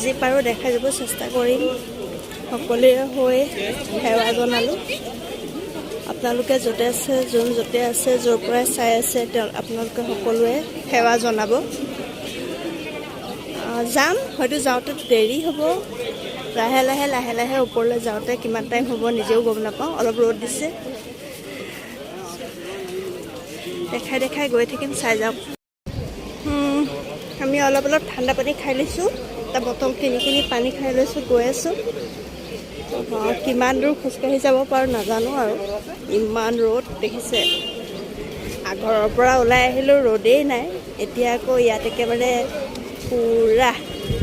যি পাৰোঁ দেখাই যাব চেষ্টা কৰিম। সকলোৰে হৈ সেৱা জনালোঁ। আপোনালোকে য'তে আছে, যোন য'তে আছে, য'ৰ পৰাই চাই আছে, তেওঁ আপোনালোকে সকলোৱে সেৱা জনাব। যাম, হয়তো যাওঁতে দেৰি হ'ব। লাহে লাহে লাহে লাহে ওপৰলৈ যাওঁতে কিমান টাইম হ'ব নিজেও গম নাপাওঁ। অলপ ৰ'দ দিছে। দেখাই দেখাই গৈ থাকিম, চাই যাওক। আমি অলপ অলপ ঠাণ্ডা পানী খাই লৈছোঁ। এটা বটল কিনি কিনি পানী খাই লৈছোঁ, গৈ আছোঁ। কিমান দূৰ খোজকাঢ়ি যাব পাৰোঁ নাজানো আৰু। ইমান ৰ'দ দেখিছে। ঘৰৰ পৰা ওলাই আহিলোঁ, ৰ'দেই নাই। এতিয়া আকৌ ইয়াত একেবাৰে পূৰা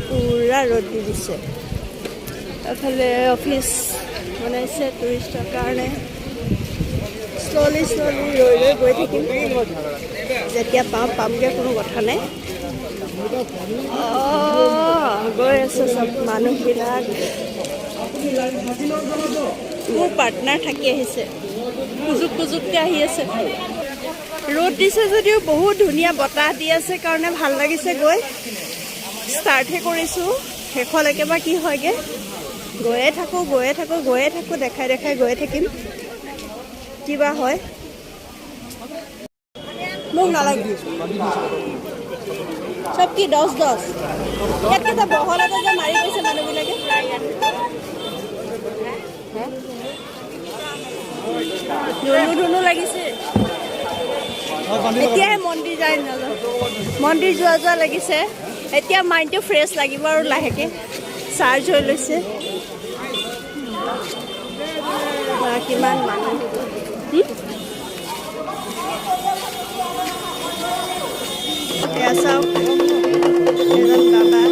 পূৰা ৰ'দ দি দিছে। এফালে অফিচ বনাইছে টুৰিষ্টৰ কাৰণে। শ্ল'লি শ্ল'লি ৰৈ ৰৈ গৈ থাকিম। যেতিয়া পাওঁ পামগৈ, কোনো কথা নাই। অঁ, গৈ আছোঁ চব মানুহবিলাক। মোৰ পাৰ্টনাৰ থাকি আহিছে, কুজুক কুজুককৈ আহি আছে। ৰ'দ দিছে যদিও বহুত ধুনীয়া বতাহ দি আছে কাৰণে ভাল লাগিছে গৈ। ষ্টাৰ্টহে কৰিছোঁ, শেষলৈকে বা কি হয়গৈ। গৈয়ে থাকোঁ, গৈয়ে থাকোঁ, গৈয়ে থাকোঁ, দেখাই দেখাই গৈয়ে থাকিম, কিবা হয়। মোক নালাগে। চব কি 10 10। ইয়াত কেইটা বহলতে যে মাৰি গৈছে মানুহবিলাকে। হে? ধুনু ধুনু লাগিছে। এতিয়াহে মন্দিৰ যায় নাযাওঁ, মন্দিৰ যোৱা যোৱা লাগিছে। এতিয়া মাইণ্ডটো ফ্ৰেছ লাগিব আৰু লাহেকৈ চাৰ্জ হৈ লৈছে। বা, কিমান মানুহ! এয়া চাওক, এজন বাবা।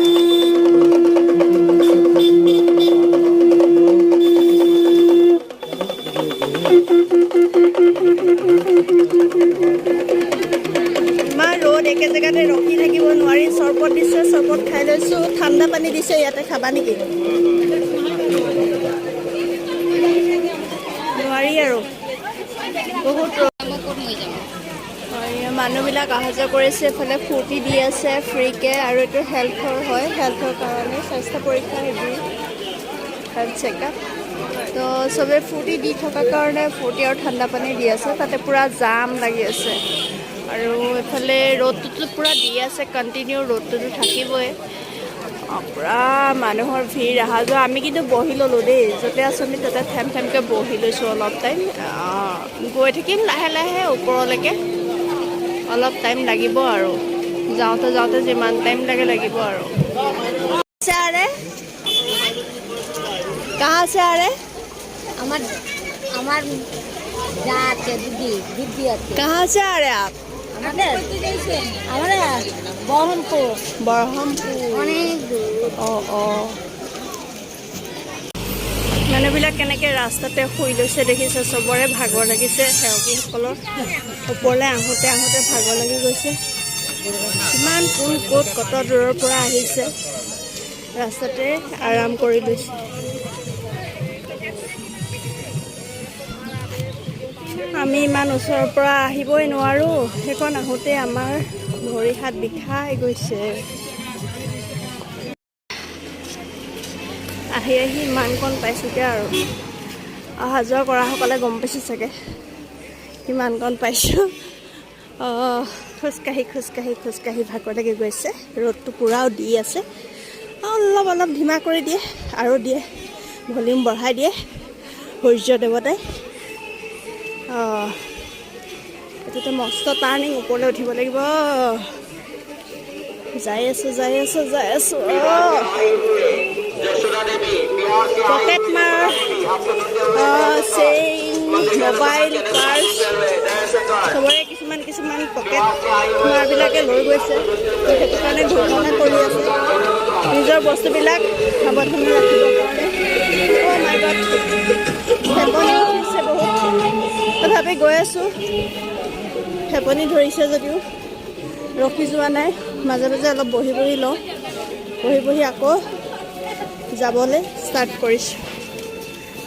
ইমান ৰ'দ, একে জেগাতে ৰখি থাকিব নোৱাৰি। চৰবত দিছে, চৰবত খাই লৈছোঁ। ঠাণ্ডা পানী দিছে ইয়াতে, খাবা নেকি? নোৱাৰি আৰু, বহুত ৰ'দ। হয়, মানুহবিলাক অহা যোৱা কৰিছে। এইফালে ফ্ৰুটি দি আছে ফ্ৰীকে। আৰু এইটো হেল্থৰ হয়, হেল্থৰ কাৰণে স্বাস্থ্য পৰীক্ষা, সেইবোৰ হেল্থ চেকআপ। তো চবে ফ্ৰুটি দি থকাৰ কাৰণে ফ্ৰুটি আৰু ঠাণ্ডা পানী দি আছে। তাতে পূৰা জাম লাগি আছে। আৰু এইফালে ৰ'দটোতো পূৰা দি আছে কণ্টিনিউ, ৰ'দটোতো থাকিবই। পূৰা মানুহৰ ভিৰ, অহা যোৱা। আমি কিন্তু বহি ল'লোঁ দেই। য'তে আছোঁ আমি তাতে থেম থেমকৈ বহি লৈছোঁ অলপ টাইম। গৈ থাকিম লাহে লাহে ওপৰলৈকে। অলপ টাইম লাগিব আৰু যাওঁতে যাওঁতে যিমান টাইম লাগে লাগিব আৰু। से आ रहे? कहाँ से आ रहे? আমার আমার যা আছে, দিদি দিদি আছে। कहाँ से आ रहे आप? আমাদের আমরা বহরমপুর। বৰহমপুৰ। অনেক দূৰ। অঁ অঁ মানুহবিলাক কেনেকৈ ৰাস্তাতে শুই লৈছে দেখিছে। চবৰে ভাগৰ লাগিছে। সেৱকীসকলৰ ওপৰলৈ আহোঁতে আহোঁতে ভাগৰ লাগি গৈছে। কিমান কোন ক'ত কত দূৰৰ পৰা আহিছে, ৰাস্তাতে আৰাম কৰি লৈছে। আমি ইমান ওচৰৰ পৰা আহিবই নোৱাৰোঁ। সেইখন আহোঁতে আমাৰ ভৰি হাত বিষাই গৈছে। আহি আহি ইমানকণ পাইছোঁগৈ আৰু। অহা যোৱা কৰাসকলে গম পাইছে চাগে কিমানকণ পাইছোঁ। খোজকাঢ়ি খোজকাঢ়ি খোজকাঢ়ি ভাগৰ লাগি গৈছে। ৰ'দটো পূৰাও দি আছে। অলপ অলপ ধীমা কৰি দিয়ে আৰু দিয়ে, ভলিউম বঢ়াই দিয়ে সূৰ্য দেৱতাই। অঁ, এইটোতো মস্ত টাৰ্ণিং, ওপৰলৈ উঠিব লাগিব। যাই আছোঁ, যাই আছোঁ, যাই আছোঁ। পকেট মাৰ, চেইন, মোবাইল, পাৰ্চ চবৰে কিছুমান কিছুমান পকেট মাৰবিলাকে লৈ গৈছে। তো সেইটো কাৰণে ঘোষণা কৰি আছে নিজৰ বস্তুবিলাক সাৱধানে ৰাখিবৰ কাৰণে। অ' মাই গড, ফেপনি উঠিছে বহুত। তথাপি গৈ আছোঁ। ফেপনি ধৰিছে যদিও ৰখি যোৱা নাই। মাজে মাজে অলপ বহি বহি লওঁ। বহি বহি আকৌ যাবলৈ ষ্টাৰ্ট কৰিছোঁ।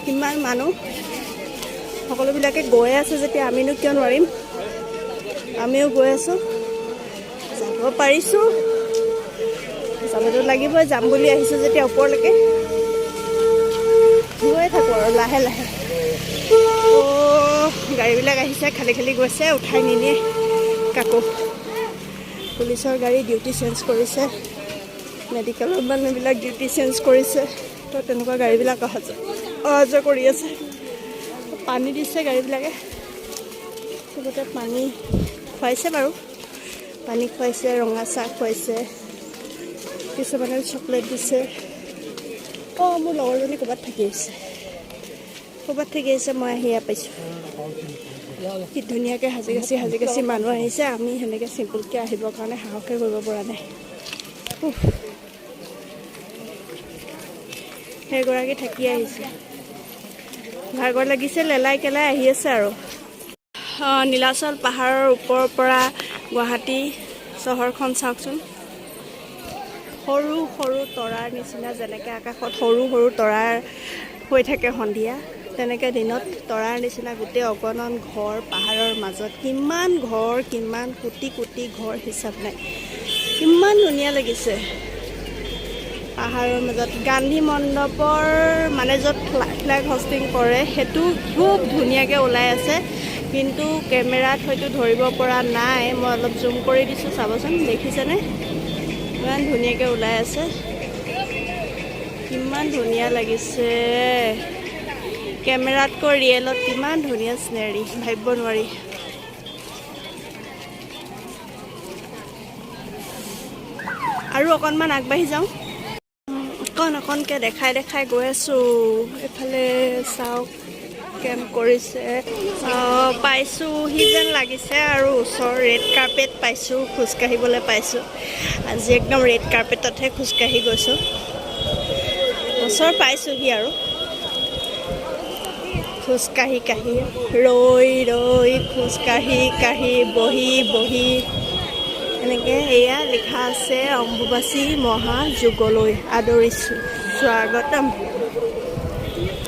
কিমান মানুহ! সকলোবিলাকে গৈ আছে যেতিয়া আমিনো কিয় নোৱাৰিম? আমিও গৈ আছোঁ, যাব পাৰিছোঁ। যাবতো লাগিবই, যাম বুলি আহিছোঁ যেতিয়া ওপৰলৈকে। গৈ থাকোঁ আৰু লাহে লাহে। অ' গাড়ীবিলাক আহিছে, খালী খালী গৈছে, উঠাই নিনিয়ে কাকো। পুলিচৰ গাড়ী ডিউটি চেঞ্জ কৰিছে, মেডিকেলৰ মানুহবিলাক ডিউটি চেঞ্জ কৰিছে। তো তেনেকুৱা গাড়ীবিলাক অহা যোৱা কৰি আছে। পানী দিছে গাড়ীবিলাকে, চবতে পানী খুৱাইছে বাৰু। পানী খুৱাইছে, ৰঙা চাহ খুৱাইছে, কিছুমানে চকলেট দিছে। অঁ, মোৰ লগৰজনী ক'ৰবাত থাকি আহিছে, ক'ৰবাত থাকি আহিছে। মই আহি এয়া পাইছোঁ। কি ধুনীয়াকৈ সাজি কাচি সাজি কাচি মানুহ আহিছে। আমি সেনেকৈ চিম্পুলকৈ আহিবৰ কাৰণে সাহসে কৰিব পৰা নাই। উফ। সেইগৰাকী থাকি আহিছে, ভাগৰ লাগিছে, লেলাই কেলাই আহি আছে। আৰু নীলাচল পাহাৰৰ ওপৰৰ পৰা গুৱাহাটী চহৰখন চাওকচোন। সৰু সৰু তৰাৰ নিচিনা, যেনেকৈ আকাশত সৰু সৰু তৰাৰ হৈ থাকে সন্ধিয়া, তেনেকৈ দিনত তৰাৰ নিচিনা গোটেই অগণন ঘৰ। পাহাৰৰ মাজত কিমান ঘৰ, কিমান কোটি কোটি ঘৰ, হিচাপ নাই। কিমান ধুনীয়া লাগিছে পাহাৰৰ মাজত। গান্ধী মণ্ডপৰ মানে য'ত ফ্লেগ হষ্টিং কৰে, সেইটো খুব ধুনীয়াকৈ ওলাই আছে, কিন্তু কেমেৰাত হয়তো ধৰিব পৰা নাই। মই অলপ জুম কৰি দিছোঁ, চাবচোন। দেখিছেনে? ইমান ধুনীয়াকৈ ওলাই আছে, কিমান ধুনীয়া লাগিছে। কেমেৰাতকৈ ৰিয়েলত কিমান ধুনীয়া চিনেৰী, ভাবিব নোৱাৰি। আৰু অকণমান আগবাঢ়ি যাওঁ। অকণ অকণকৈ দেখাই দেখাই গৈ আছোঁ। এইফালে চাওক, কেম্প কৰিছে। পাইছোঁহি যেন লাগিছে আৰু ওচৰ ৰেড কাৰ্পেট পাইছোঁ, খোজকাঢ়িবলৈ পাইছোঁ। আজি একদম ৰেড কাৰ্পেটতহে খোজকাঢ়ি গৈছোঁ। ওচৰ পাইছোঁহি আৰু খোজকাঢ়ি কাঢ়ি, ৰৈ ৰৈ, খোজকাঢ়ি কাঢ়ি, বহি বহি এনেকৈ। এয়া লিখা আছে, অম্বুবাচী মহাযোগলৈ আদৰিছোঁ, স্বাগতম।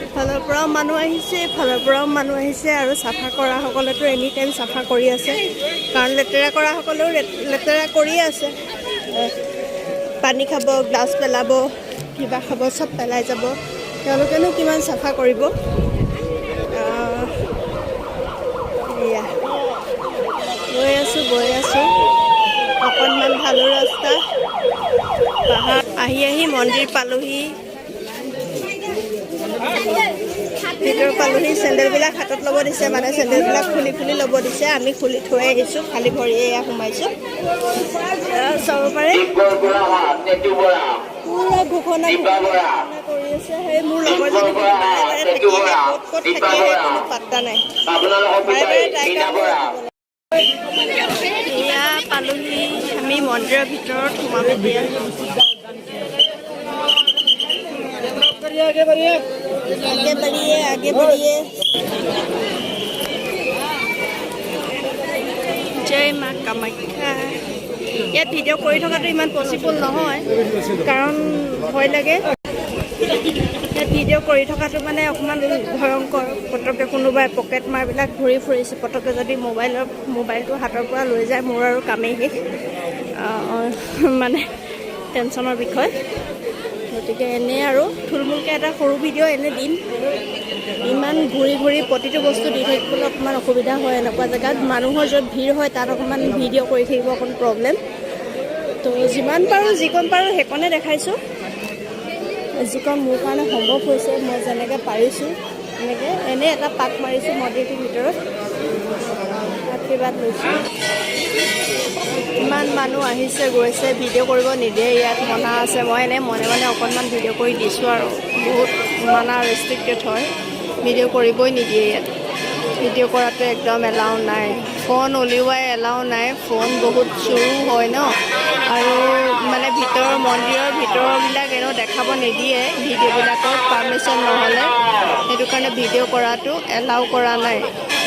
ইফালৰ পৰাও মানুহ আহিছে, ইফালৰ পৰাও মানুহ আহিছে। আৰু চাফা কৰাসকলেতো এনি টাইম চাফা কৰি আছে, কাৰণ লেতেৰা কৰাসকলেও লেতেৰা কৰিয়ে আছে। পানী খাব, গ্লাছ পেলাব, কিবা খাব, চব পেলাই যাব। তেওঁলোকেনো কিমান চাফা কৰিব? এয়া গৈ আছোঁ, গৈ আছোঁ। অকণমান ঢালু ৰাস্তা, পাহাৰ। আহি আহি মন্দিৰ পালোহি, ভিতৰ পালোহি। চেণ্ডেলবিলাক হাতত ল'ব দিছে, মানে চেণ্ডেলবিলাক খুলি খুলি ল'ব দিছে। আমি খুলি থৈ আহিছোঁ, খালী ভৰিয়ে এয়া সোমাইছোঁ। চাব পাৰে, পুৰা ঘোষণা ঘোষণা কৰি আছে। সেই মোৰ লগৰজনী বাৰে বাৰে থাকি আহে। ক'ত ক'ত থাকি আহে কোনো পাত্তা নাই। বাৰে বাৰে তাইৰ কাৰণে। এয়া পালোহি আমি, মন্দিৰৰ ভিতৰত সোমাম এতিয়া। आगे बढ़िए, आगे बढ़िए। জয় মা কামাখ্যা। ইয়াত ভিডিঅ' কৰি থকাটো ইমান পচিবল নহয়, কাৰণ ভয় লাগে। ইয়াত ভিডিঅ' কৰি থকাটো মানে অকণমান ভয়ংকৰ। পটককৈ কোনোবাই পকেট মাৰবিলাক ঘূৰি ফুৰিছে, পটককৈ যদি মোবাইলটো হাতৰ পৰা লৈ যায়, মোৰ আৰু কামেই শেষ। মানে টেনশ্যনৰ বিষয়। গতিকে এনেই আৰু থুলমূলকৈ এটা সৰু ভিডিঅ' এনে দিম। ইমান ঘূৰি ঘূৰি প্ৰতিটো বস্তু দি থাকিবলৈ অকণমান অসুবিধা হয়। এনেকুৱা জেগাত মানুহৰ য'ত ভিৰ হয়, তাত অকণমান ভিডিঅ' কৰি থাকিব অকণ প্ৰব্লেম। তো যিমান পাৰোঁ, যিকণ পাৰোঁ সেইকণে দেখাইছোঁ। যিকণ মোৰ কাৰণে সম্ভৱ হৈছে, মই যেনেকৈ পাৰিছোঁ এনেকৈ এনেই এটা পাক মাৰিছোঁ মন্দিৰটোৰ ভিতৰত, আশীৰ্বাদ লৈছোঁ। ইমান মানুহ আহিছে গৈছে, ভিডিঅ' কৰিব নিদিয়ে ইয়াত, মনা আছে। মই এনেই মনে মনে অকণমান ভিডিঅ' কৰি দিছোঁ আৰু বহুত মানা, ৰেষ্ট্ৰিক্টেড হয়, ভিডিঅ' কৰিবই নিদিয়ে ইয়াত। ভিডিঅ' কৰাটো একদম এলাউ নাই, ফোন উলিওৱাই এলাউ নাই। ফোন বহুত চুৰো হয় ন, আৰু মানে ভিতৰৰ মন্দিৰৰ ভিতৰবিলাক এনেও দেখাব নিদিয়ে ভিডিঅ'বিলাকত পাৰ্মিশ্যন নহ'লে। সেইটো কাৰণে ভিডিঅ' কৰাটো এলাউ কৰা নাই।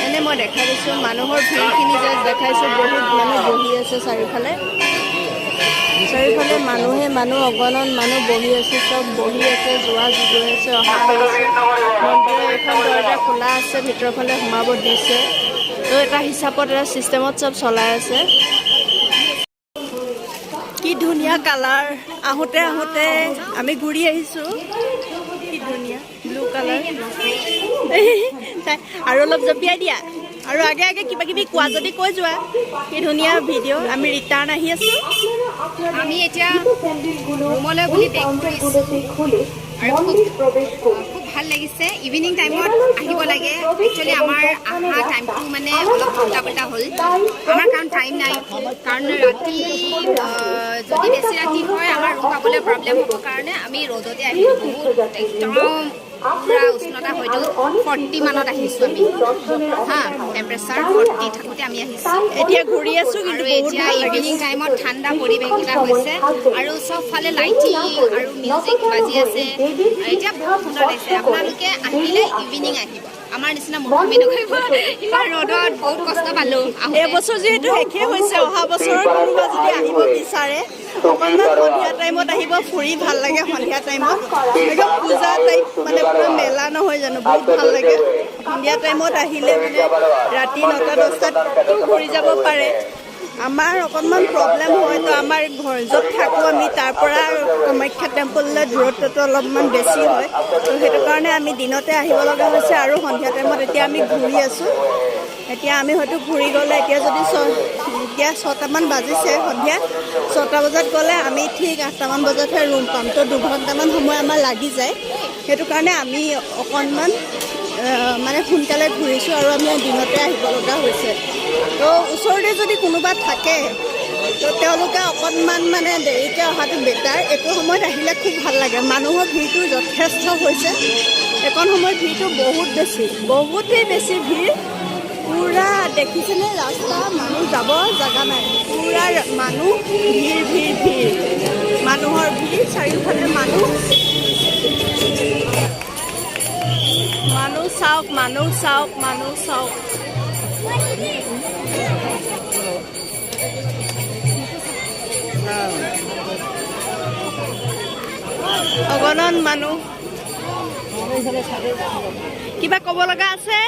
এনেই মই দেখাই দিছোঁ, মানুহৰ ভিৰখিনি জাষ্ট দেখাইছোঁ। বহুত মানুহ বহি আছে চাৰিওফালে, চাৰিওফালে মানুহে মানুহ, অগণন মানুহ বহি আছে, চব বহি আছে, যোৱা গৈ আছে, অহা হৈ আছে। মন্দিৰৰ এইখন দৰ্জা খোলা আছে, ভিতৰৰ ফালে সোমাব দিছে। তো এটা হিচাপত, এটা চিষ্টেমত চব চলাই আছে। কি ধুনীয়া কালাৰ। আহোঁতে আহোঁতে আমি ঘূৰি আহিছোঁ। কি ধুনীয়া ব্লু কালাৰ। আৰু অলপ জঁপিয়াই দিয়া আৰু আগে আগে কিবা কিবি কোৱা যদি কৈ যোৱা। কি ধুনীয়া ভিডিঅ'। আমি ৰিটাৰ্ণ আহি আছোঁ। আমি এতিয়া ৰুমলৈ বুলি বেক কৰিছোঁ আৰু খুব খুব ভাল লাগিছে। ইভিনিং টাইমত আহিব লাগে। একচুৱেলি আমাৰ অহা টাইমটো মানে অলপ উল্টা পুল্টা হ'ল আমাৰ, কাৰণ টাইম নাই। কাৰণ ৰাতি যদি বেছি ৰাতি হয়, আমাৰ ৰুম পাবলৈ প্ৰব্লেম হ'ব কাৰণে আমি ৰ'দতে আহিলোঁ। বহুত একদম পূৰা উষ্ণতা, হয়তো 40 মানত আহিছোঁ আমি। হা, টেম্পাৰেচাৰ 40 থাকোঁতে আমি আহিছোঁ। এতিয়া ঘূৰি আছোঁ, কিন্তু আৰু বহুত এতিয়া ভাল ইভিনিং লাগিছে। টাইমত ঠাণ্ডা পৰিৱেশ এটা হৈছে আৰু চবফালে লাইটিং আৰু মিউজিক বাজি আছে। এতিয়া বহুত সুন্দৰ লাগিছে। আপোনালোকে আহিলে ইভিনিং আহিব, আমাৰ নিচিনা মূৰ্খামি নকৰিব। ইমান ৰ'দত বহুত কষ্ট পালোঁ আহোঁতে। এইবছৰ যিহেতু শেষেই হৈছে, অহা বছৰত কোনোবা যদি আহিব বিচাৰে, অকণমান সন্ধিয়া টাইমত আহিব। ফুৰি ভাল লাগে সন্ধিয়া টাইমত। একদম পূজা টাইপ, মানে পূৰা মেলা নহয় জানো? বহুত ভাল লাগে সন্ধিয়া টাইমত আহিলে। মানে ৰাতি 9টা 10টাতো ঘূৰি যাব পাৰে। আমাৰ অকণমান প্ৰব্লেম হয় তো, আমাৰ ঘৰ য'ত থাকোঁ আমি, তাৰ পৰা কামাখ্যা টেম্পললৈ দূৰত্বটো অলপমান বেছি হয়। তো সেইটো কাৰণে আমি দিনতে আহিব লগা হৈছে আৰু সন্ধিয়া টাইমত। এতিয়া আমি ঘূৰি আছোঁ। এতিয়া আমি হয়তো ঘূৰি গ'লে, এতিয়া যদি এতিয়া 6টামান বাজিছে, সন্ধিয়া 6টা বজাত গ'লে আমি ঠিক 8টামান বজাতহে ৰুম পাম। তো 2 ঘণ্টামান সময় আমাৰ লাগি যায়। সেইটো কাৰণে আমি অকণমান মানে সোনকালে ঘূৰিছোঁ আৰু আমি দিনতে আহিব লগা হৈছে। তো ওচৰতে যদি কোনোবা থাকে, তো তেওঁলোকে অকণমান মানে দেৰিকৈ অহাটো বেটাৰ। এইটো সময়ত আহিলে খুব ভাল লাগে। মানুহৰ ভিৰটো যথেষ্ট হৈছে। এইকণ সময়ত ভিৰটো বহুত বেছি, বহুতেই বেছি ভিৰ। পূৰা দেখিছেনে ৰাস্তা? মানুহ যাব জেগা নাই। পূৰা মানুহ, ভিৰ ভিৰ ভিৰ, মানুহৰ ভিৰ, চাৰিওফালে মানুহ। মানুহ চাওক, মানুহ চাওক, মানুহ চাওক। অগণন মানুহ। কিবা ক'ব লগা আছে?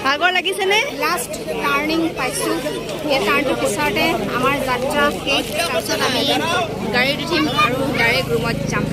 ভাগৰ লাগিছেনে? লাষ্ট টাৰ্ণিং পাইছোঁ। এই টাৰ্ণটোৰ পিছতে আমাৰ যাত্ৰা শেষ। তাৰপিছত আমি গাড়ীত উঠিম আৰু ডাইৰেক্ট ৰুমত যাম।